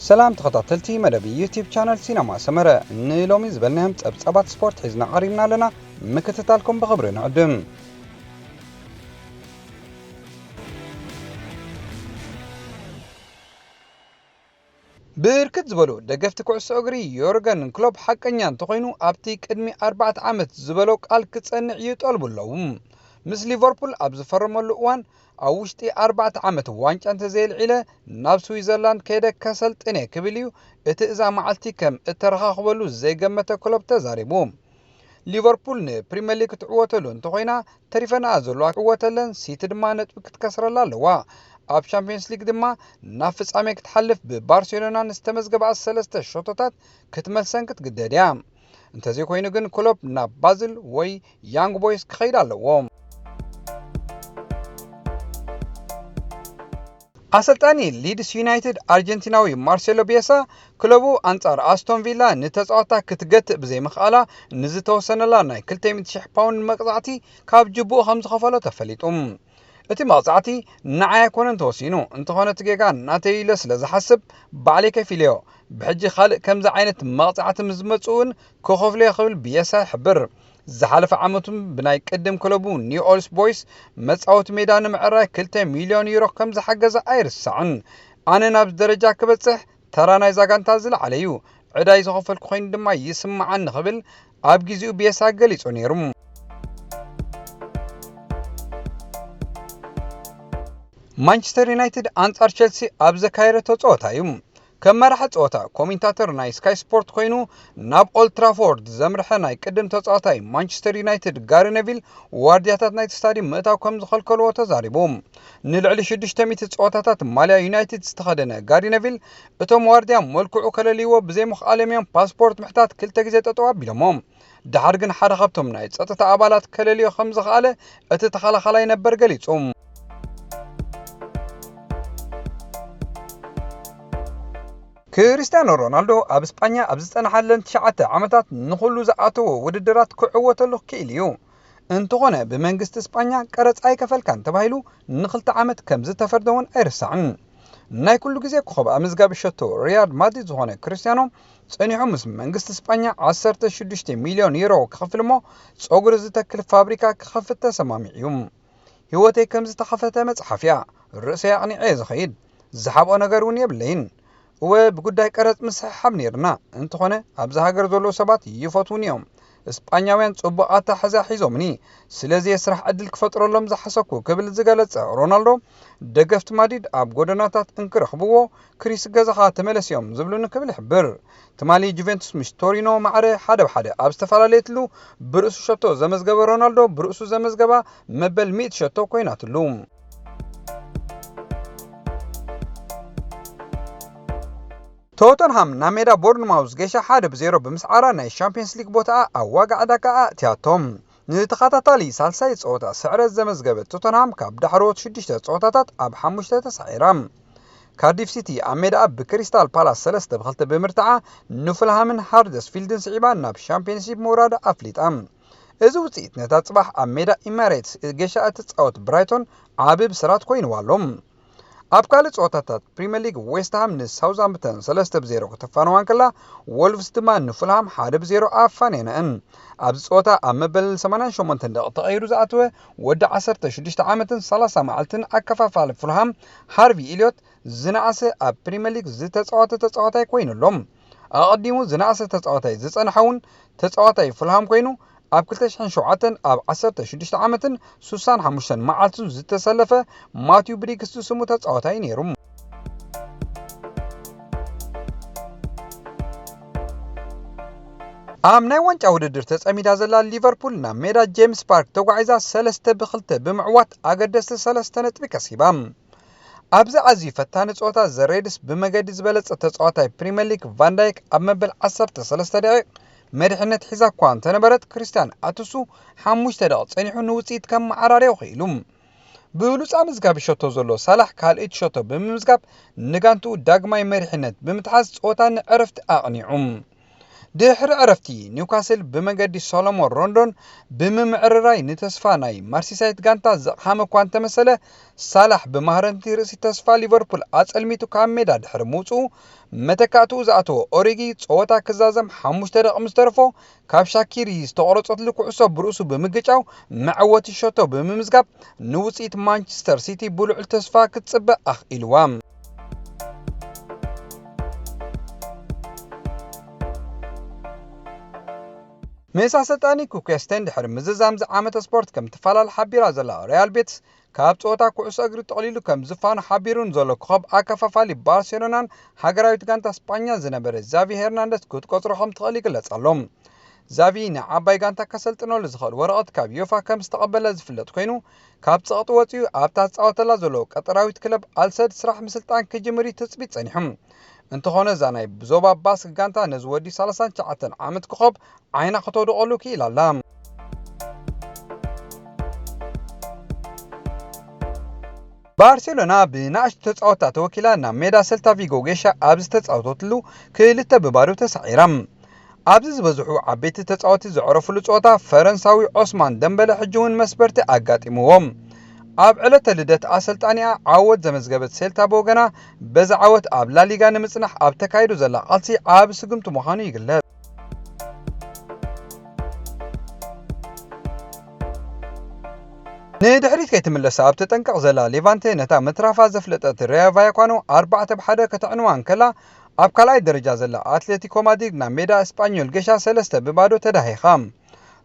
ሰላም ተኸታተልቲ መደብ ዩቲብ ቻነል ሲነማ ሰመረ፣ ንሎሚ ዝበልናዮም ጸብጻባት ስፖርት ሒዝና ቀሪብና ኣለና። ምክትታልኩም ብኽብሪ ንዕድም። ብርክት ዝበሉ ደገፍቲ ኩዕሶ እግሪ ዮርገን ክሎፕ ሓቀኛ እንተኾይኑ፣ ኣብቲ ቅድሚ ኣርባዕተ ዓመት ዝበሎ ቃል ክጸንዕ ይጠልቡ ኣለዉ። ምስ ሊቨርፑል ኣብ ዝፈረመሉ እዋን፣ ኣብ ውሽጢ ኣርባዕተ ዓመት ዋንጫ እንተዘየልዒለ፣ ናብ ስዊዘርላንድ ከይደ ከሰልጥን እየ ክብል እዩ እቲ እዛ መዓልቲ ከም እተረኻኽበሉ ዘይገመተ ክሎፕ ተዛሪቡ። ሊቨርፑል ንፕሪምየር ሊግ ክትዕወተሉ እንተኾይና፣ ተሪፈንኣ ዘለዋ ክዕወተለን፣ ሲቲ ድማ ነጥቢ ክትከስረላ ኣለዋ። ኣብ ቻምፒየንስ ሊግ ድማ ናብ ፍጻሜ ክትሓልፍ ብባርሴሎና ንዝተመዝገባ ሰለስተ ሸቶታት ክትመልሰን ክትግደድ እያ። እንተዘይኮይኑ ግን ክሎፕ ናብ ባዝል ወይ ያንግ ቦይስ ክኸይድ ኣለዎ። ኣሰልጣኒ ሊድስ ዩናይትድ ኣርጀንቲናዊ ማርሴሎ ቢየሳ ክለቡ ኣንጻር ኣስቶን ቪላ ንተጻዋታ ክትገትእ ብዘይምኽኣላ ንዝተወሰነላ ናይ ክልተ ሚእቲ ሽሕ ፓውንድ መቕጻዕቲ ካብ ጅቡኡ ከም ዝኸፈሎ ተፈሊጡ። እቲ መቕጻዕቲ ንዓይ ኣይኮነን ተወሲኑ፣ እንተኾነ እቲ ጌጋ ናተይ ኢለ ስለ ዝሓስብ ባዕለይ ከፊለዮ። ብሕጂ ካልእ ከምዚ ዓይነት መቕጻዕቲ ምስ ዝመጽእ እውን ክኸፍሎ እየ ክብል ቢየሳ ይሕብር። ዝሓለፈ ዓመቱን ብናይ ቅድም ክለቡ ኒው ኦልስ ቦይስ መጻወቲ ሜዳ ንምዕራይ ክልተ ሚልዮን ዩሮ ከም ዝሓገዘ ኣይርሳዕን። ኣነ ናብዚ ደረጃ ክበጽሕ ተራ ናይዛ ጋንታ ዝለዓለ እዩ። ዕዳይ ዝኸፈልኩ ኮይኑ ድማ ይስምዓኒ ክብል ኣብ ግዜኡ ቢየሳ ገሊጹ ነይሩ። ማንቸስተር ዩናይትድ ኣንጻር ቸልሲ ኣብ ዘካየደቶ ጸወታ እዩ ከም መራሒ ጸወታ ኮሚንታተር ናይ ስካይ ስፖርት ኮይኑ ናብ ኦልድ ትራፎርድ ዘምርሐ ናይ ቅድም ተጻዋታይ ማንቸስተር ዩናይትድ ጋሪ ነቪል ዋርድያታት ናይቲ ስታዲየም ምእታው ከም ዝኸልከልዎ ተዛሪቡ። ንልዕሊ ሽዱሽተ ሚእቲ ጸወታታት ማልያ ዩናይትድ ዝተኸደነ ጋሪ ነቪል፣ እቶም ዋርድያ መልክዑ ከለልይዎ ብዘይምኽኣሎም እዮም ፓስፖርት ምሕታት ክልተ ግዜ ጠጠው ኣቢሎሞ። ደሓር ግን ሓደ ካብቶም ናይ ጸጥታ ኣባላት ከለልዮ ከም ዝኸኣለ እቲ ተኸላኻላይ ነበር ገሊጹ። ክርስቲያኖ ሮናልዶ ኣብ ስጳኛ ኣብ ዝጸንሓለን ትሽዓተ ዓመታት ንኹሉ ዝኣተዎ ውድድራት ክዕወተሉ ክኢሉ እዩ። እንተኾነ ብመንግስቲ ስጳኛ ቀረጽ ኣይከፈልካን ተባሂሉ ንኽልተ ዓመት ከም ዝተፈርደ እውን ኣይርሳዕን። ናይ ኩሉ ግዜ ኮኸብ ኣመዝጋቢ ሸቶ ሪያል ማድሪድ ዝኾነ ክርስቲያኖ ጸኒሑ ምስ መንግስቲ ስጳኛ ዓሰርተ ሽዱሽተ ሚልዮን ዩሮ ክኸፍል እሞ ጸጉሪ ዝተክል ፋብሪካ ክኸፍት ተሰማሚዑ እዩ። ህይወተይ ከም ዝተኸፈተ መጽሓፍ እያ። ርእሰይ ኣቕኒዐ እየ ዝኸይድ። ዝሓብኦ ነገር እውን የብለይን። እወ፣ ብጉዳይ ቀረጽ ምስሕሓብ ነይርና። እንተኾነ፣ ኣብዚ ሃገር ዘለዉ ሰባት ይፈትዉኒ እዮም። እስጳኛውያን ጽቡቕ ኣተሓሕዛ ሒዞምኒ። ስለዚ፣ የስራሕ ዕድል ክፈጥረሎም ዝሓሰብኩ፣ ክብል ዝገለጸ ሮናልዶ፣ ደገፍቲ ማድሪድ ኣብ ጎደናታት እንክረኽብዎ፣ ክሪስ ገዛኻ ተመለስ እዮም ዝብሉኒ ክብል ይሕብር። ትማሊ ጁቬንቱስ ምስ ቶሪኖ ማዕረ ሓደ ብ ሓደ ኣብ ዝተፈላለየትሉ ብርእሱ ሸቶ ዘመዝገበ ሮናልዶ ብርእሱ ዘመዝገባ መበል ሚእቲ ሸቶ ኮይናትሉ። ቶተንሃም ናብ ሜዳ ቦርንማውዝ ጌሻ ሓደ ብ ዜሮ ብምስዓራ ናይ ሻምፒየንስ ሊግ ቦታኣ ኣብ ዋጋ ዕዳጋ ኣእትያቶም። ንተኸታታሊ ሳልሳይ ጸወታ ስዕረት ዘመዝገበት ቶተንሃም ካብ ዳሕረዎት ሽዱሽተ ጸወታታት ኣብ ሓሙሽተ ተሳዒራ። ካርዲፍ ሲቲ ኣብ ሜዳኣ ብክሪስታል ፓላስ ሰለስተ ብ ክልተ ብምርትዓ ንፉልሃምን ሃርደስፊልድን ስዒባ ናብ ሻምፒየንሺፕ ምውራዳ ኣፍሊጣ። እዚ ውጽኢት ነታ ጽባሕ ኣብ ሜዳ ኢማሬትስ ጌሻ እትጻወት ብራይቶን ዓቢ ብስራት ኮይንዋ ኣሎ። ኣብ ካልእ ጸወታታት ፕሪምየር ሊግ ዌስትሃም ንሳውዝሃምፕተን ሰለስተ ብ ዜሮ ከተፋንዋ እንከላ፣ ወልቭስ ድማ ንፉልሃም ሓደ ብ ዜሮ ኣፋንየነአን። ኣብዚ ጸወታ ኣብ መበል ሰማንያን ሸሞንተን ደቂቕ ተቐይሩ ዝኣተወ ወዲ ዓሰርተ ሽዱሽተ ዓመትን ሰላሳ መዓልትን ኣከፋፋሊ ፉልሃም ሃርቪ ኢልዮት ዝነኣሰ ኣብ ፕሪምየር ሊግ ዝተጻወተ ተጻዋታይ ኮይኑ ኣሎ። ኣቐዲሙ ዝነኣሰ ተጻዋታይ ዝጸንሐ እውን ተጻዋታይ ፉልሃም ኮይኑ ኣብ ክልተ ሽሕን ሸውዓተን ኣብ ዓሰርተ ሽዱሽተ ዓመትን ሱሳን ሓሙሽተን መዓልቱን ዝተሰለፈ ማቲዩ ብሪግስ ዝስሙ ተጻዋታይ ነይሩ። ኣብ ናይ ዋንጫ ውድድር ተጸሚዳ ዘላ ሊቨርፑል ናብ ሜዳ ጄምስ ፓርክ ተጓዒዛ ሰለስተ ብ ክልተ ብምዕዋት ኣገደስቲ ሰለስተ ነጥቢ ከሲባ። ኣብዚ ኣዝዩ ፈታኒ ጸወታ ዘ ሬድስ ብመገዲ ዝበለጸ ተጻዋታይ ፕሪምየር ሊግ ቫንዳይክ ኣብ መበል ዓሰርተ ሰለስተ ደቂቕ መሪሕነት ሒዛ እኳ እንተነበረት፣ ክርስቲያን ኣትሱ ሓሙሽተ ደቂቕ ጸኒሑ ንውጽኢት ከመዓራርዮ ክኢሉ። ብብሉጽ ኣመዝጋቢ ሸቶ ዘሎ ሳላሕ ካልኣይቲ ሸቶ ብምምዝጋብ ንጋንትኡ ዳግማይ መሪሕነት ብምትሓዝ ጸወታ ንዕረፍቲ ኣቕኒዑ። ድሕሪ ዕረፍቲ፣ ኒውካስል ብመገዲ ሶሎሞን ሮንዶን ብምምዕርራይ ንተስፋ ናይ ማርሲሳይት ጋንታ ዘቕሃመ እኳ እንተመሰለ፣ ሳላሕ ብማህረምቲ ርእሲ ተስፋ ሊቨርፑል ኣጸልሚቱ ካብ ሜዳ ድሕሪ ምውጽኡ፣ መተካእትኡ ዝኣተወ ኦሪጊ ጸወታ ክዛዘም ሓሙሽተ ደቂ ምስ ተረፎ፣ ካብ ሻኪሪ ዝተቖረጸትሉ ኩዕሶ ብርእሱ ብምግጫው መዕወቲ ሸቶ ብምምዝጋብ ንውጽኢት ማንቸስተር ሲቲ ብልዑል ተስፋ ክትጽበ ኣኽኢልዋ። ምስ ኣሰልጣኒ ኩኩስቴን ድሕሪ ምዝዛም ዝዓመተ ስፖርት ከም ትፈላለ ሓቢራ ዘላ ሪያል ቤትስ፣ ካብ ጸወታ ኩዕሶ እግሪ ጠቕሊሉ ከም ዝፋኑ ሓቢሩን ዘሎ ኮኸብ ኣከፋፋሊ ባርሴሎናን ሃገራዊት ጋንታ ስጳኛ ዝነበረ ዛቪ ሄርናንደስ ክትቆጽሮ ከም ትኽእል ይግለጽ ኣሎ። ዛቪ ንዓባይ ጋንታ ከሰልጥነሉ ዝኽእል ወረቐት ካብ ዮፋ ከም ዝተቐበለ ዝፍለጥ ኮይኑ፣ ካብ ጸቕጢ ወጺኡ ኣብታ ዝጻወተላ ዘሎ ቀጠራዊት ክለብ ኣልሰድ ስራሕ ምስልጣን ክጅምር እዩ ትጽቢት ጸኒሑ። እንተኾነ እዛ ናይ ዞባ ባስክ ጋንታ ነዚ ወዲ ሰላሳን ትሽዓተን ዓመት ኮኸብ ዓይና ከተውድቐሉ ክኢላ ኣላ። ባርሴሎና ብንኣሽቱ ተጻወትታ ተወኪላ ናብ ሜዳ ሰልታ ቪጎ ጌሻ ኣብ ዝተጻወተትሉ ክልተ ብባዶ ተሳዒራ። ኣብዚ ዝበዝሑ ዓበይቲ ተጻወቲ ዘዕረፍሉ ጸወታ ፈረንሳዊ ዖስማን ደምበለ ሕጂ እውን መስበርቲ ኣጋጢምዎም። ኣብ ዕለተ ልደት ኣሰልጣኒኣ ዓወት ዘመዝገበት ሴልታ ብወገና በዚ ዓወት ኣብ ላሊጋ ንምጽናሕ ኣብ ተካይዶ ዘላ ቃልሲ ዓቢ ስጉምቲ ምዃኑ ይግለጽ። ንድሕሪት ከይትምለስ ኣብ ተጠንቀቕ ዘላ ሌቫንቴ ነታ ምትራፋ ዘፍለጠት ራዮ ቫያካኖ ኣርባዕተ ብ ሓደ ከተዕንዋ እንከላ፣ ኣብ ካልኣይ ደረጃ ዘላ ኣትሌቲኮ ማድሪድ ናብ ሜዳ እስጳኞል ጌሻ ሰለስተ ብ ባዶ ተዳሂኻ።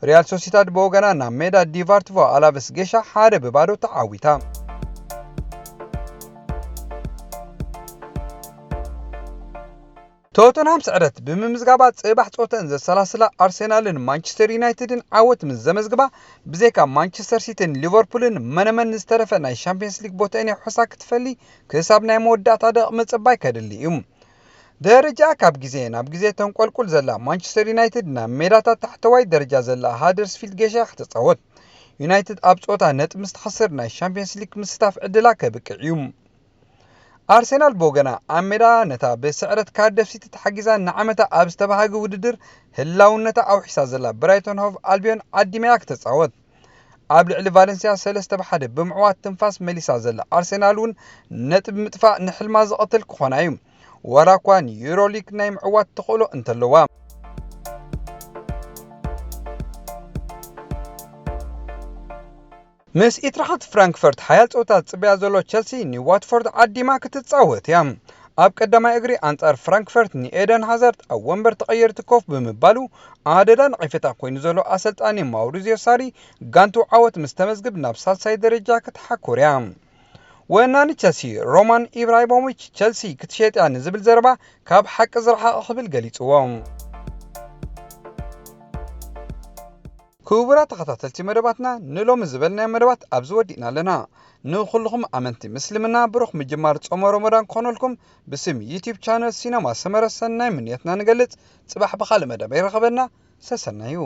ሪያል ሶሲዳድ ብወገና ናብ ሜዳ ዲቫርትቮ ኣላቨስ ጌሻ ሓደ ብ ባዶ ተዓዊታ። ቶተንሃም ስዕረት ብምምዝጋባ ጽባሕ ጾተን ዘሰላስላ ኣርሴናልን ማንቸስተር ዩናይትድን ዓወት ምስ ዘመዝግባ፣ ብዘይካ ማንቸስተር ሲቲን ሊቨርፑልን መነመን ዝተረፈ ናይ ሻምፒየንስ ሊግ ቦታኤን የሖሳ ክትፈሊ ክሳብ ናይ መወዳእታ ደቕ ምጽባይ ከድሊ እዩ። ደረጃ ካብ ግዜ ናብ ግዜ ተንቆልቁል ዘላ ማንቸስተር ዩናይትድ ናብ ሜዳታት ታሕተዋይ ደረጃ ዘላ ሃደርስፊልድ ጌሻ ክትጻወት። ዩናይትድ ኣብ ጾታ ነጥብ ምስ ትኸስር ናይ ሻምፒየንስ ሊግ ምስታፍ ዕድላ ከብቅዕ እዩ። ኣርሴናል ብወገና ኣብ ሜዳ ነታ ብስዕረት ካርደፍ ሲቲ ተሓጊዛ ንዓመታ ኣብ ዝተባሃገ ውድድር ህላውነታ ኣውሒሳ ዘላ ብራይቶን ሆቭ ኣልቢዮን ዓዲመያ ክትጻወት። ኣብ ልዕሊ ቫለንሲያ ሰለስተ ብ ሓደ ብምዕዋት ትንፋስ መሊሳ ዘላ ኣርሴናል እውን ነጥብ ምጥፋእ ንሕልማ ዝቐትል ክኾና እዩ። ዋላ እኳ ንዩሮሊግ ናይ ምዕዋት ተኽእሎ እንተለዋ። ምስ ኢንትራክት ፍራንክፈርት ሓያል ጸወታ ዝጽበያ ዘሎ ቸልሲ ንዋትፎርድ ዓዲማ ክትጻወት እያ። ኣብ ቀዳማይ እግሪ ኣንጻር ፍራንክፈርት ንኤደን ሃዛርድ ኣብ ወንበር ተቐየርቲ ኮፍ ብምባሉ ኣደዳ ነቒፌታ ኮይኑ ዘሎ ኣሰልጣኒ ማውሪዚዮ ሳሪ ጋንቱ ዓወት ምስ ተመዝግብ ናብ ሳልሳይ ደረጃ ክትሓኩር እያ። ወናኒ ቸልሲ ሮማን ኢብራሂሞቪች ቸልሲ ክትሸጥ እያ ንዝብል ዘረባ ካብ ሓቂ ዝረሓቐ ክብል ገሊጽዎ። ክቡራት ተኸታተልቲ መደባትና ንሎሚ ዝበልናዮ መደባት ኣብዚ ወዲእና ኣለና። ንኹልኹም ኣመንቲ ምስልምና ብሩኽ ምጅማር ጾመ ሮመዳን ክኾነልኩም ብስም ዩቲዩብ ቻነል ሲነማ ሰመረ ሰናይ ምንየትና ንገልጽ። ጽባሕ ብኻልእ መደብ ይረኸበና። ሰሰናዩ።